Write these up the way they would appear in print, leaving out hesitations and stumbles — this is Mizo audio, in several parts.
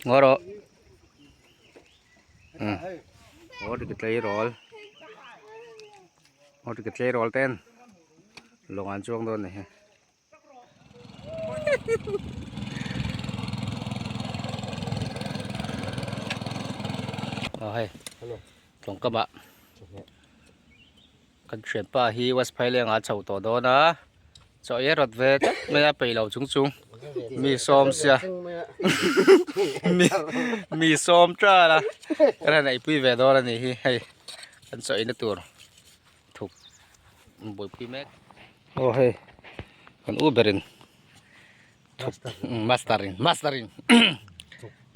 Ngaw rawh. Umm aw ti tleirawl aw ti tleirawl ten lawng an chuang dawn a ni hi. Aw hei tlawng kamah kan thianpa hi west phaileng ah a chho tawh dawn a chaw ei a rawt ve tlat mai a peih lo chung chung mi sawm sia mi mi sawm tan a ka han eipui ve dawn a nih hi hei kan chaw eina tur thuk buaipui mek aw hei kan u berin thuk master in master in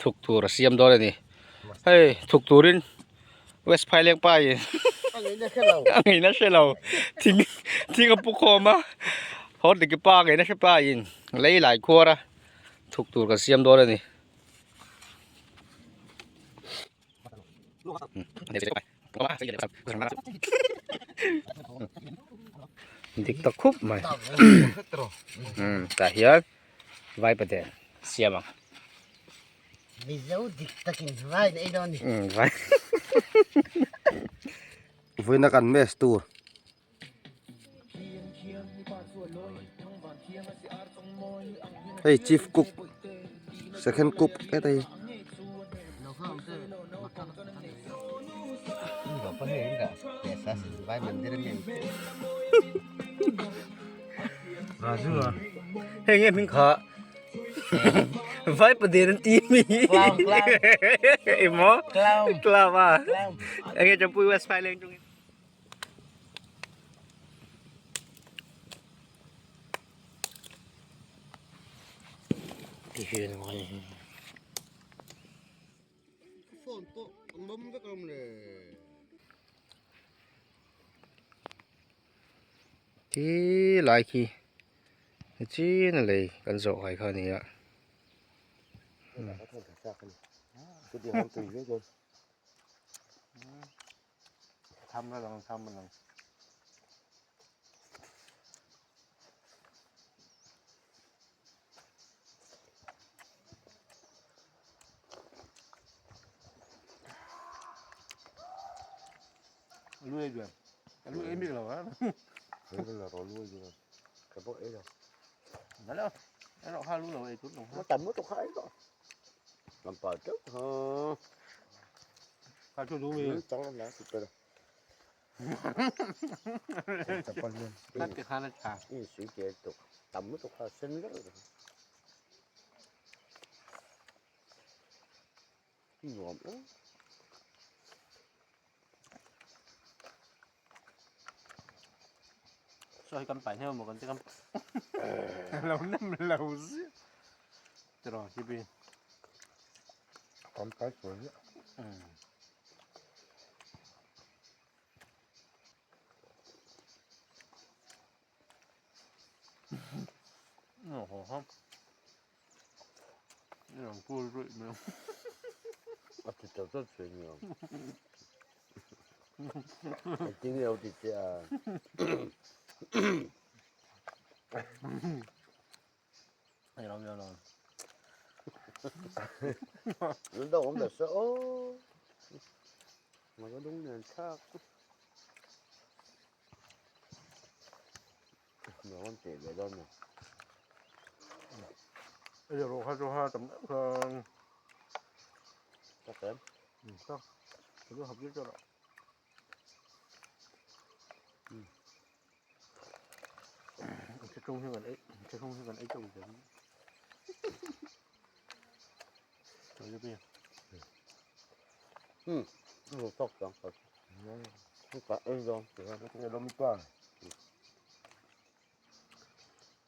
thuk tur a siam dawn a ni hei thuk turin west phaileng pa in a ngeihna hre lo thing thing a pu khawm a haw diki pa ngeihna hre pa in lei lai khuar a thuk tur kan siam dawn a ni. Dik ta khup mai tah hian vaipa den siam ang. Mizo dik takin vai na ei dawn ni. Vai. Vawiina kan mess tur. Hei chief cook second cook heta hi. Hei nge hming kha vai paden an ti mi emaw clown a enge champui west phaileng chung in. Khi lai khi chin a lei kan zawh kai kha a ni a. Tham la lang tham lang. Lui được. Lui em biết rồi á. Là rồi lui rồi. Cái bộ ấy rồi. Đó đâu. Nó kha lu rồi chút Nó tầm nó khai đó. Làm phải trước ha. Kha chu du mi. Trắng lắm lá thịt rồi. Cắt cái kha nó chả. Suy chế tục tầm nó tục sinh rất là ngon lắm. Sao cầm phải theo một con cầm lâu năm lâu dữ. Rồi chị bi. Cầm cái rồi. Ừ. Ồ không. Lòng cua rụi mà. À, thì tao rất chuyện nhiều. Tiếng yêu thì à. Nhiều nhiều rồi. Nó đâu cũng được sợ. Mà có đúng nền khác. Mà con trẻ về đâu nè. Bây giờ rồi hai cho hai tầm hơn. Chắc kém. Ừ, sao? Tôi học viết cho đó. Ừ. Sẽ không như gần ấy, sẽ không như gần ấy trồng giống. Rồi cho bây Ừ, nó tóc chẳng thật. Không phải ăn rồi, Cái đó mới qua.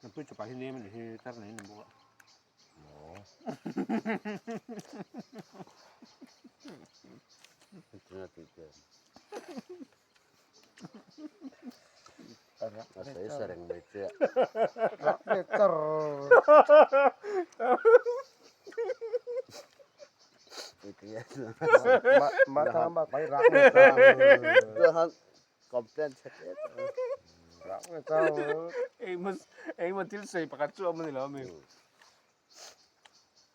Nó cứ chụp ảnh lên mình thì tắt này mình bộ. Nó sẽ sering mấy chuyện. Mà thằng mà phải rạc Complain sakit. Rạc người ta. Em mà em mà til sei pakat chu amani lo mi.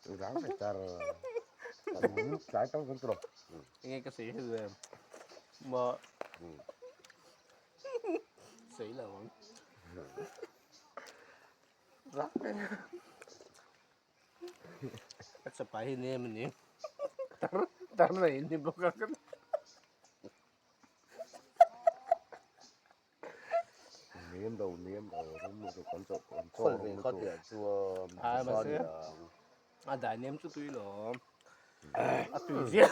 Rang ve tar. Tlai tang kan tawh. Enge ka sawi hel ve ma sawi lo ang. Rang ve. Ka chapai hi nem a ni. Tar tar nei ni bawk a ka. Nem do nem do rum lu kan chaw kan chaw Khawl ve kha tih chuan Ai mahse a dai nem chu tui lo a tui zia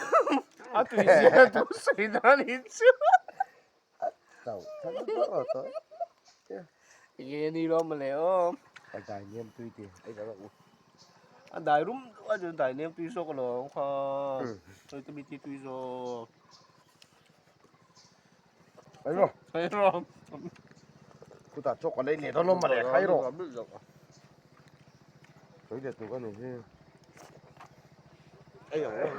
a tui zia tu sawi dan hi chu tau tha ta ta enge ni lo mawle aw a dai nem tui ti ai da u a dai rum a chu dai nem tui zawk alawm kha tui te mi ti tui zawk Ai ro. Ai ro. Kutah chaw ka lei leh dawn lawm mawle khai rawh. Sawi leh tur ka ni hi. Ei ang em.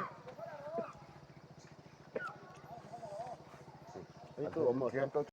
Ei tu awm thiam tawh.